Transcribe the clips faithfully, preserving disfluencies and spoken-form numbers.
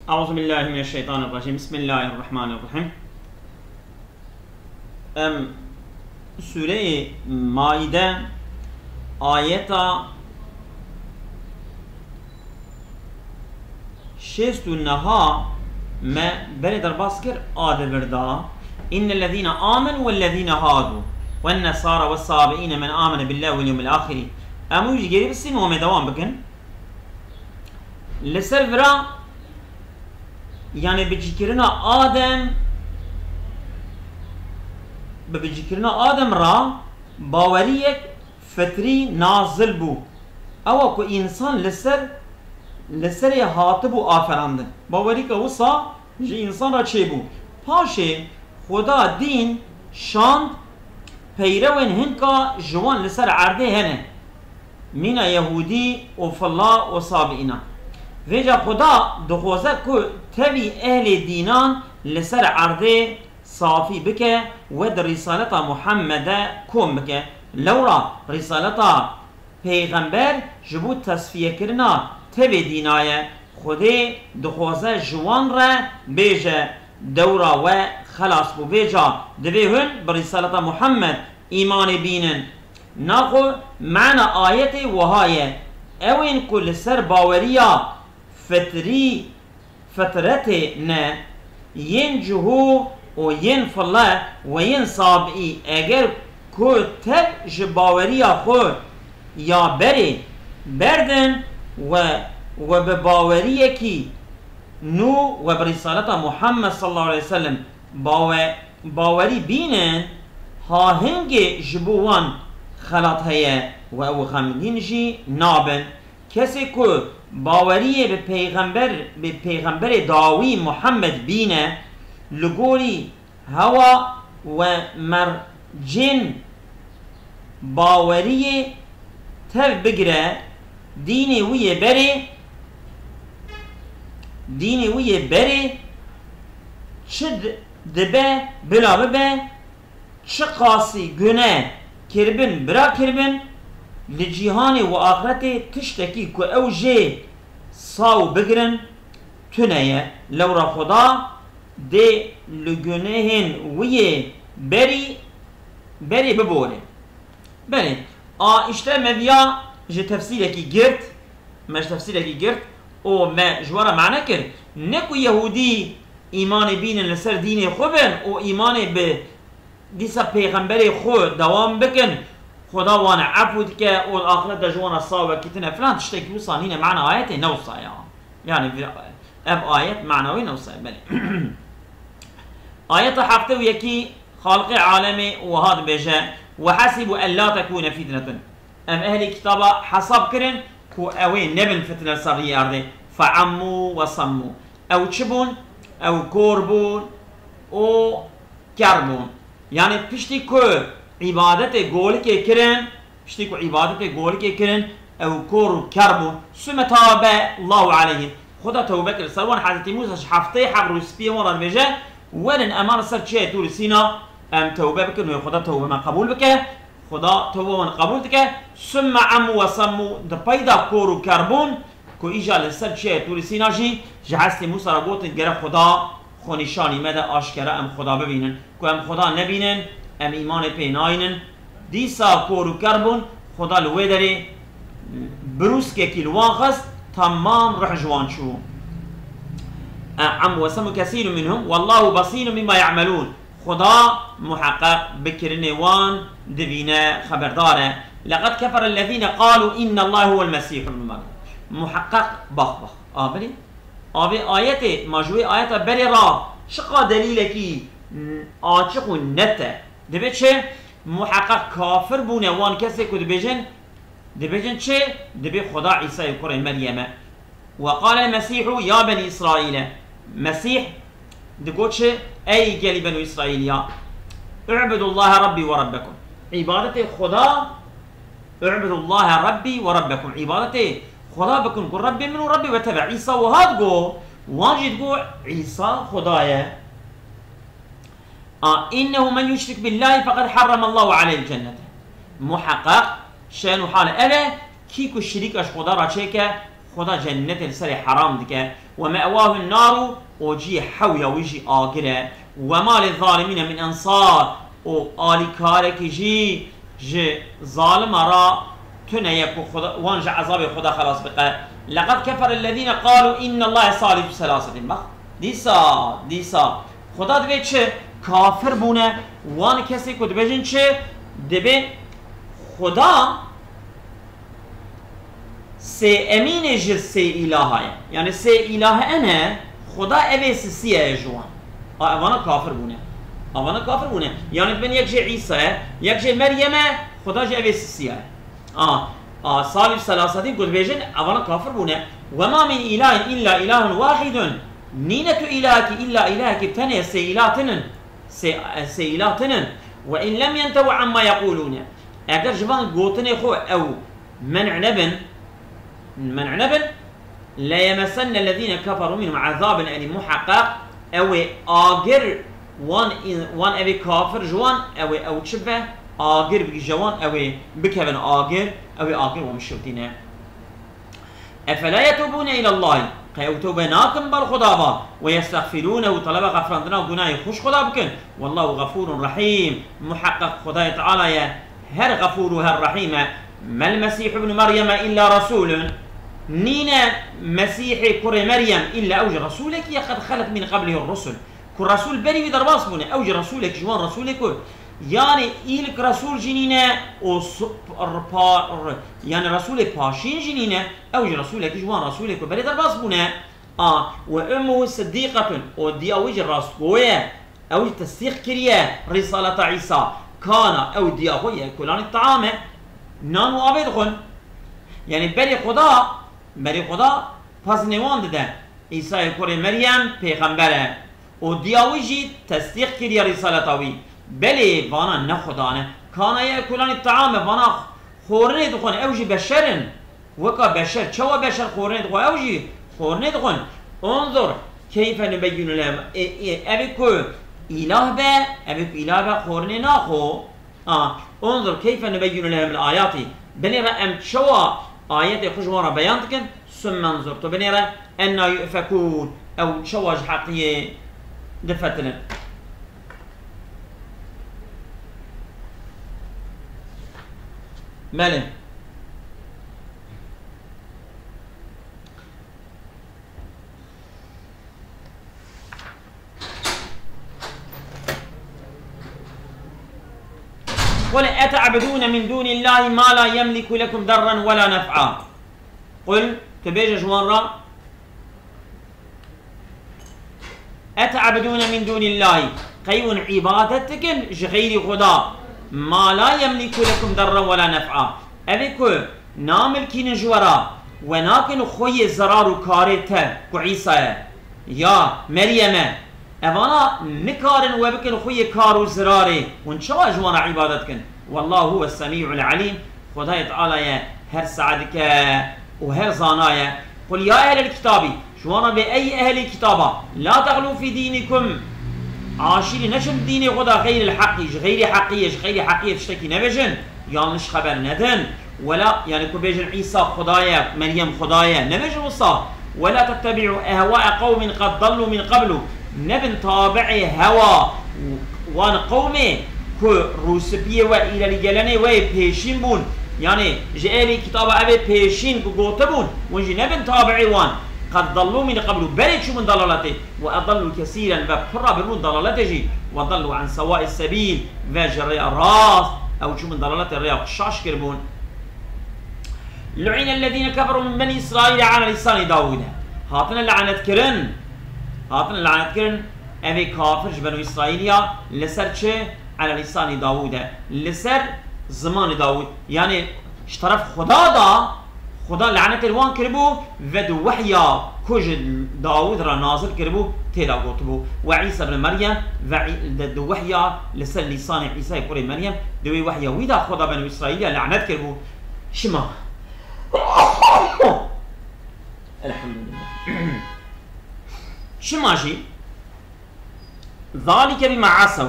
Euzu billahi mineşşeytanirracim. Bismillahirrahmanirrahim. Em Sûreyê Maîde ayeta şêst û neha me berê derbas kir, a di vir de: "İnnellezîne amenu wellezîne hadu wen nesara wessâbiîne men amene billâhi wel yewmil âxiri." Em wî jî gêrî bistînin û em ê dewam bikin. Li ser vira, yanî bicîkirina Adem, bi bicîkirina Adem re baweriyek fitrî nazil bû. Ew e ku însan li ser, li serê hatibû aferandin. Bawerîka wisa ji însan re çêbû. Paşê Xuda dîn şand peyrewên hinka ji wan li ser erdê hene. Mîna Yehûdî û Filla û Sabiîna. Vêca Xuda dixwaze ku tevî ehlê dînan li ser erdê safî bike, we di Rîsaleta Muhammede kom bike. Lewra Rîsaleta Pêxember ji bo tesfiyekirina tevê dîna ye. Xwedê dixwaze ji wan re bêje, dewra we xelas bû. Vêca divê hûn bi Rîsaleta Muhammed îmanê bînin. Naxwe mana ayetê wiha ye: Ew ên ku li ser baweriya fitrî, fitretê ne, yên cihû û yên file we yên sabiî, eger ku tev ji baweriya xwe ya berê berdin we, we bi baweriyekî nû we bi Rîsaleta Muhammed sallallahu aleyhi ve sellem bawe-, bawerî bînin, ha hingê ji bo wan xelat heye we ew xemgîn jî nabin. Kesê ku baweriyê bi peyxember, bi peyxemberê dawî Muhammed bîne, li gorî hewa we mercên baweriyê tev bigire, dînê wî yê berê, dînê wî yê berê çi di-, dibe, bila bibe, çiqasî gune kiribin, bira kiribin, li cîhanê û axretê tiştekî ku ew jê saw bigirin, tune ye. Lewra Xuda dê li gunehên wî yê berî, berê bibore. Belê, a îşte me viya ji tefsîrekî girt, me ji tefsîrekî girt û me ji we re mane kir. Ne ku Yehûdî îmanê bînin li ser dînê xwe bin û îmanê bi dîsa pêxemberê xwe dewam bikin, Xuda wan efû dike û li axirete ji wan re sawekî tine filan, tiştekî wisa nîne, mana ayetê ne wisa ya. Yani, ev ayet mana wê ne wisa ye, belê. Ayeta hefte û yekî, Xaliqê alemê wiha dibêje: "Ve hasibu en la tekune fitnetun." Em ehlê kitaba hesab kirin ku ew ê nebin fitne li ser riyê erdê. Fe'emmu ve sammu. Ew çi bûn? Ew kor bûn û ker bûn. Yani piştî ku îbadetê golikê kirin, piştî ku îbadetê golikê kirin, ew kor û ker bûn. Sümme tabe Allahu aleyhim. Xuda tewbe kir ser wan. Hezretî Musa ji heftê heb rûspiyê wan re dibêje: "Werin, ema li ser çiyayê Tûrî Sîna em tewbe bikin wê Xuda tewbe me qebûl bike." Xuda tewbe wan qebûl dike. Sümme emu ve semmu, di peyda kor û ker bûn, ku îja li ser çiyayê Tûrî Sîna jî ji hestê Musa re gotin: "Gere Xuda xwe nîşanî me de, aşkere em Xuda bibînin." Ku em Xuda nebînin, em îmanê pê nayînin. Dîsa kor û ker bûn, Xuda li wê derê birûskekî li wan xist, temam ruh ji wan çû. Em ve semu kesîrun minhum, wallahu basîrun bima ya'melûn. Xuda muheqeq bi kirinê wan dibîne, xeberdar e. Leqed kefere lezîne qalû innallâhe huwel mesîh ibn Meryem. Muheqeq, bax, bax. A, belê. A, vê ayetê, ma ji wê ayeta berê ra çiqa delîlekî açiq û net e. Dibê çi? Muheqeq kafir bûne wan kesê ku dibêjin, dibêjin çi? Dibê Xuda Îsayê kurê Meryem e. Ve qale Mesîhu ya benî Îsraîle. Mesîh digot çi? Ey gelî Benû Îsraîl ya, "U'budullâhe Rabbî ve Rabbekum." Îbadetê Xuda, "U'budullâhe Rabbî ve Rabbekum." Îbadetê Xuda bikin ku Rebbê min û Rebbê we tev e. Îsa wiha digot, wan jî digot, "Îsa Xuda ye." A, "Innehu men yuşrik billâhi feqed harramallahu aleyhil cennete." Muheqeq, şen û hal ev e, kî ku şirîka ji Xuda re çêke, Xweda cennetê li serê heram dike. Ve me'wahu naru, û cihê hewya wî jî agir e. Ve ma lizzalimîne min ensar, û alîkarekî jî ji zalima ra tune ye ku Xweda, wan ji ezabê Xweda xelas bike. Leqad keferellezîne qalû innallahe salisu selasetîn. Bak, dîsa, dîsa Xweda dibê çi? Kafir bûne. Wan kesê ku dibêjin çi? Dibê Xweda sêemînê ji sê îlaha ye. Yani sê îlah e ne, Xweda evê sisiye ye ji wan. A, evana kafir bûne. Evana kafir bûne. Yani dibên yek jê Îsa ye, yek jê Meryem e, Xweda jî evê sisiye ye. A, a, salîs selasetîn ku dibêjin, evana kafir bûne. Ve ma min îlahin illa îlahun wahidun. Nîne tu îlahekî illa îlahekî tenê sê îlah tinin. Sê, sê îlah tinin. Ve in lem yentehu amma yequlûne. Eger ji van gotinê xwe ew men'e nebin, men'e nebin, leyemessennellezîne keferû minhum ezabun elîm, muheqeq ew ê agir wan, wan ew ê kafir ji wan, ew ê ew çi be, agir bigihîje wan, ew ê bikevin agir, ew ê agir wan bişewtîne. Efela yetûbûne îlallahî, qey ew tewbe nakin ber Xuda ve, ve yestexfirûnehu, teleba xefirandina gunahê xwe ji Xuda bikin. Wallahu xefûrun rehîm, muheqeq Xwedayê Teala ye, her xefûr û her rehîm e. Mel Mesîh ibn Meryeme îlla resûlun, nîne Mesîhê kurê Meryem, îlla ew jî resûlekî ye, qed xelet min qeblihî rusul. Ku resûl berî wî derbas bûne, ew jî resûlek ji wan resûlê ku, yanî îlk resûl jî nîne û su-, r-, pa-, r-, yanî resûlê paşîn jî nîne, ew jî resûlek ji wan resûlê ku berê derbas bûne. A, ve ummuhu siddîqetun, û diya wî jî rastgo ye, ew jî tesdîq kiriye rîsaleta Îsa. Kana, ew diya xwe yekulani taame, nan û avê dixwin. Yanî berê Xuda, berê Xuda pezinê wan dide. Îsayê kurê Meryem pêxember e. Û diya wî jî tesdîq kiriye rîsaleta wî. Belê vana ne Xuda ne. Kana yekulani taame, vana xorinê dixwin, ew jî beşer in. Weka beşer, çawa beşer xorinê dixwe, ew jî xorinê dixwin. Unzur keyfe nubeyyinu lehum. Ê, ê, ev ê ku îlah be, ev ê ku îlah be xorinê naxwe. A, unzur keyfe nubeyyinu lehumul ayati. Binêre em çawa ayetê xwe ji wan re beyan dikin, summe unzur. Tu binêre enna yu'fekûn. Ew çawa ji heqiyê difetilin. Belê. قل أتعبدون من دون الله ما لا يملك لكم ضرا ولا نفعا. قل, tu bêje ji wan re, أتعبدون من دون الله, qey hûn îbadet dikin ji xeyrî Xuda, ما لا يملك لكم ضرا ولا نفعا. Ev ê ku namilkînin ji we re, we nakin xwe yê zerar û karê te, ku Îsa ye, ya Meryem e. Evana nikarin we bikin xwe yê kar û zirarê. Hûn çawa ji wan re îbadet dikin? Wallahu huwes semî'ul elîm. Xwedayê Teala ye, her seh dike û her zana ye. Qul ya ehlel kitabî, ji wan re bê, ey ehlê kitaba, la texlû fî dînikum, aşîrî neçin dînê xwe de xeyril heqî, ji xeyrî heqiyê, ji xeyrî heqiyê tiştekî nebêjin, yanlış xeber nedin. Wela, yani ku bêjin Îsa Xuda ye, Meryem Xuda ye, nebêjin wisa. Wela tettebi'û ehwae qewmin qed dallû min qeblu, nebin tabi'ê hewa wan qewmê ku rûspiyê we, îrelîgelenê we yê pêşîn bûn, yanî ji ehlî kitaba ev ê pêşîn ku gotibûn, hûn jî nebin tabi'ê wan. Qed dallû min qeblu, berê çûbûn dalaletê, ve edallû kesîren, ve pira biribûn dalaletê jî, ve dallû an sewa'is sebîl, ve ji rêya rast ew çûbûn dalaletê, rêya xwe şaş kiribûn. Lu'inellezîne keferû min benî Îsraîle ala lîsanî Dawûde. Hatine lanetkirin. Hatine lanetkirin. Evê kafir ji Benû Îsraîliya li ser çi? Ala lîsanî Dawûde. Li ser zimanê Dawûd. Yanî ji teref Xuda da, Xuda lanetê li wan kiribû ve di wehya ku ji Dawûd re nazil kiribû tê de gotibû. We Îsa bin Meryem ve Î-, di, di wehya li ser lîsanê Îsayê kurê Meryem, di wê wehya wî de Xuda Benû Îsraîliya lanet kiribû. Şima. Elhamdülillah. Şima jî, zalike bima asew.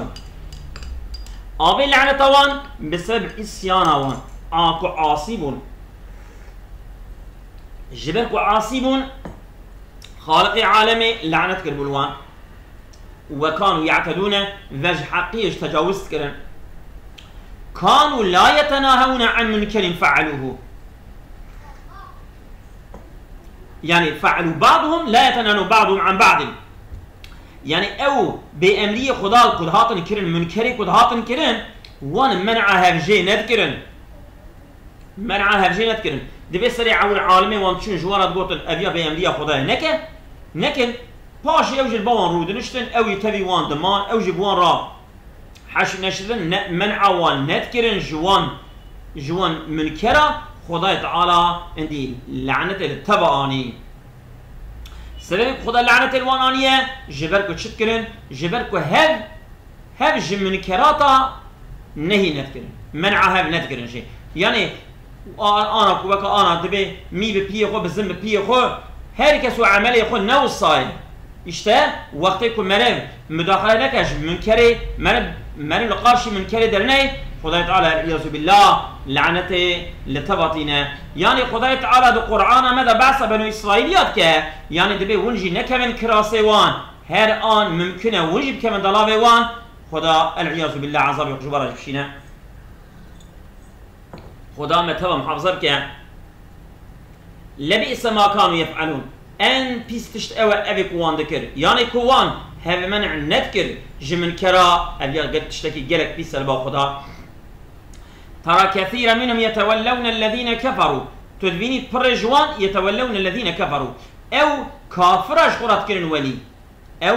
Avê laneta wan bi sebeb îsyana wan. A ku asî bûn. Ji ber ku asî bûn, Xaliqê alemê lanet kiribû li wan. Ve kanu ya'tedûne, ve ji heqiyê ji tecawuz dikirin. Kanu la yetenahewne an munkerin fe'alûhu. Yani fe'alû ba'duhum la yetenahewne ba'duhum an ba'din. Yani ew bêemriyê Xuda ku dihatin kirin, munkerê ku dihatin kirin, wan men'a hevjê nedikirin. Men'a hevjê nedikirin. Divê serê ewil alimê wan diçûn ji wan re digotin, ev ya bêemriya Xwedayê neke, nekin. Paşê ew jî li ba wan rûdiniştin, ew jî tevî wan diman, ew jî bi wan re heşr neşr dibin, ne, men'a wan nedikirin ji wan, ji wan munkera Xwedayê Teala indî lanetê li teva anî. Sebebê ku Xweda lanetê li wan aniye, ji ber ku çi dikirin, ji ber ku hev Hev ji munkerata nehî nedikirin. Men'a hev nedikirin jî. Yani a-, ana ku weke ana dibê mî bi piyê xwe, bi zin bi piyê xwe, her kes û emelê xwe ne wisa ye. İşte wextê ku merev mudaxale neke ji munkerê, merev, merev li qarşî munkerê derneyê, Xwedayê Teala, el-iyazu billah, lanetê li teva tîne. Yani Xwedayê Teala di Qur'ana me de behsa Benu İsraîliya dike. Yani dibê hûn jî nekevin kirasê wan. Her an mumkin e hûn jî bikevin delavê wan, Xweda, el-iyazu billah, ezabê xwe ji we re jî bişîne. Xweda me teva muhafaza bike. Lebi'se ma kanu yef'alûn. En pîs tişt ew e, evê ku wan dikir. Yanê ku wan hev men'in nedikir ji minkera, ev ya gel tiştekî gelek pîs e li ba Xweda. Tera kesîre minhum yetewellewne ellezîne keferû. Tu dibînî pirê ji wan yetewellewne ellezîne keferû. Ew kafira ji xwe re dikirin welî. Ew,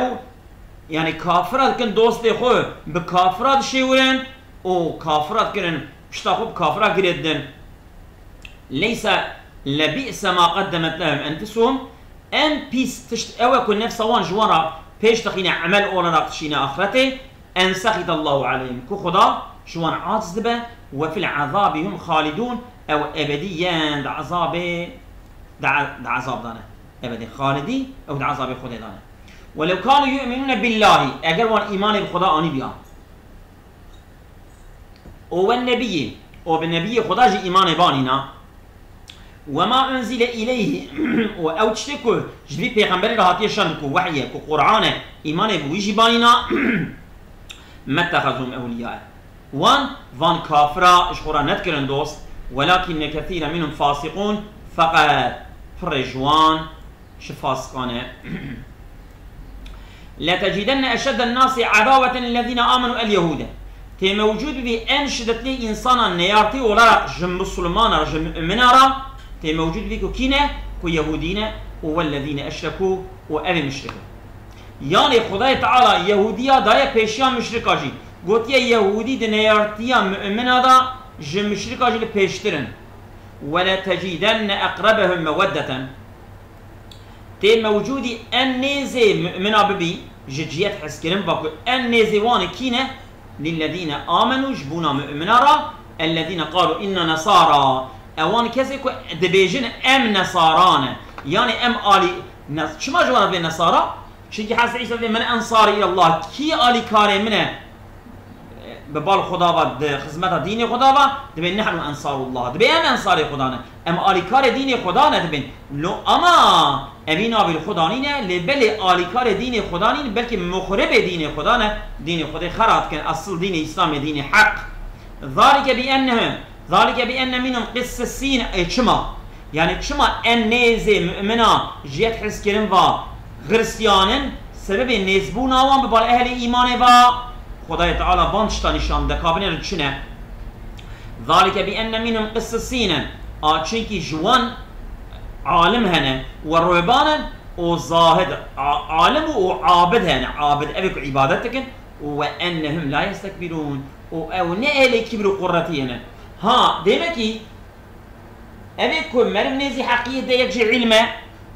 yani kafira dikin dostê xwe, bi kafira dişêwirin û kafira dikirin, pişta xwe bi kafira girê didin. Leysa lebi'se ma qeddemet lehum enfusuhum. En pîs tişt ew e ku nefsa wan ji wan re pêş dixîne, emel olarak dişîne axretê. En sexîtallahu aleyhim. Ku Xuda ji wan aciz dibe. Ve fil azabi hum xalidûn. Ew ebedî yên di ezabê, di, di ezab dane. Ebedî xalidî, ew di ezabê Xwedê dane. Welew kanu yu'minûne billahî, eger wan îmanê bi Xweda anîbiya. Û wen nebiyî, û bi nebiyê Xweda jî îmanê banîna. Wema unzile ileyhi, û ew tiştê ku ji vî pêxemberê re hatiye şand ku wehy e, ku Qur'an e, îmanê bi wî jî banîna. Mettexezûm ewliyae. Wan, van kafira ji xwe re nedikirin dost. Welakinne kesîre minhum fasiqûn, feqet pirê ji wan ji fasiqan e. Letecidenne eşedden nasi adaweten lillezine amenu el yehûde. Tê mewcûd bî en şiddetlî însana neyartî olarak ji misilmana, ji mumina re, tê mewcûd bî ku kî ne, ku yehûdî ne, û wellezîne eşrekû, û ev ê muşrik e. Yanê Xwedayê Teala Yehûdiya daye pêşiya muşrika jî. Gotiye Yehûdî di neyartiya mumina de ji muşrika jî li pêştir in. Wele tecîdenne eqrebehum meweddeten. Tê mewcûdî en nêzê mumina bibî, ji ciyet hezkirin va ku en nêzê wan kî ne? Lillezîne amenû, ji bona mumina re, ellezîne qalû inna nesara. Ewan kesê ku dibêjin em nesara ne. Yanî em alî, ne, çima ji wan re dibê nesara? Çimkî Hezretî Îsa dibê, "Men ensarî îlallah." Kî alîkarê min e? Bi bal Xuda ve di xizmeta dînê Xuda ve, dibê, "Nehnu ensarullah." Dibê, "Em ensarê Xuda ne. Em alîkarê dînê Xuda ne." Dibên. Lo, ama evî navê li Xuda nîne, lê belê alîkarê dînê Xuda nîn, belkî muxribê dînê Xuda ne. Dînê Xwedê xera dikin. Esil dînê Îslamê dînê heq. Zalike bi ennehum, zalike bi enne minhum qissisîn. E, çima? Yani çima en nêzê mumina jiyet hezkirin va Xristiyanin, sebebê nêzbûna wan bi bal ehlê îmanê va Xwedayê Teala van tişta nîşan de, ka binêrin çi ne? Zalike bi enne minhum qissisîne. A, çimkî ji wan alim hene we ruhban in û zahid, a, alim û abid hene. Abid, ev ê ku îbadet dikin, û we ennehum la yestekbirûn. Û ew ne ehlê kibr û quretiyê ne. Ha, demekî, Evê ku meriv nêzî heqiyê de yek jê îlm e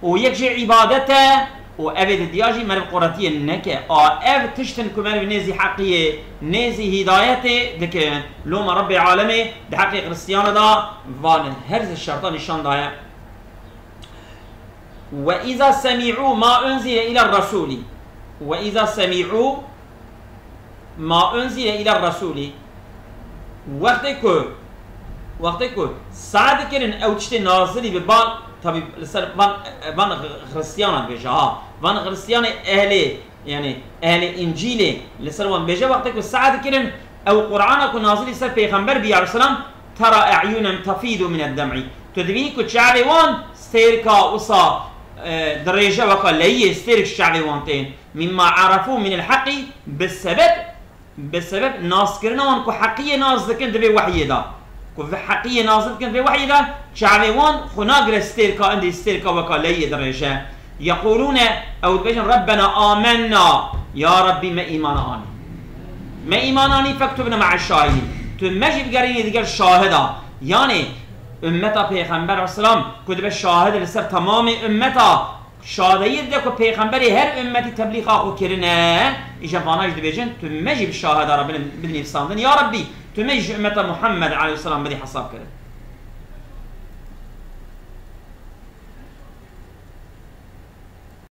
û yek jê îbadet e û evê di diya jî meriv quretiyê neke. A ev tiştin ku meriv nêzî heqiyê, nêzî hîdayetê dikin. Loma Rebbê alemê di heqê Xiristiyana de van her şerta nîşan daye. Ve îza semî'û ma unzile îler resûlî. Ve îza semî'û ma unzile îler resûlî. Wextê ku, wextê ku seh dikirin ew tiştê nazilî bi bal, Tabî li ser van, van Xristiyanan dibêje, ha. Van Xristiyanê ehlê, yanî ehlê Încîlê li ser wan dibêje, wextê ku sea dikirin, ew Qur'ana ku nazilî ser Pêxember bî aleyhisselam, "Tera e'yunem tefîdu mined dem'i." Tu dibînî ku çavê wan stêrka wisa, e, dirêje weka leyiyê stêrk ji çavê wan tên. "Mimma arefû minel heqî", bi sebeb, bi sebeb naskirina wan ku heqiyê nas dikin di vê wehyê de. Ku vê heqiyê nas dikin di vê wehyê de, çavê wan xwe nagire stêrka, endî stêrka weka leyiyê dirêje. "Yeqûlûne", ew dibêjin, "Rebbena amenna", ya Rebbî me îmana anî. "Me îmana anî, fektubne me'eş şahidîn." Tu me jî bigerînî digel şahida. Yanî, ummeta Pêxember aleyhisselam ku dibe şahid li ser temamê ummeta, şadeyî dide ku Pêxemberê her ummetî teblîxa xwe kirine, îja vana jî dibêjin, tu me jî bi şahida re bidin, bidinî vîsandin. Ya Rebbî, tu me jî ji ummeta Muhammed aleyhisselam bidî hesab kirin.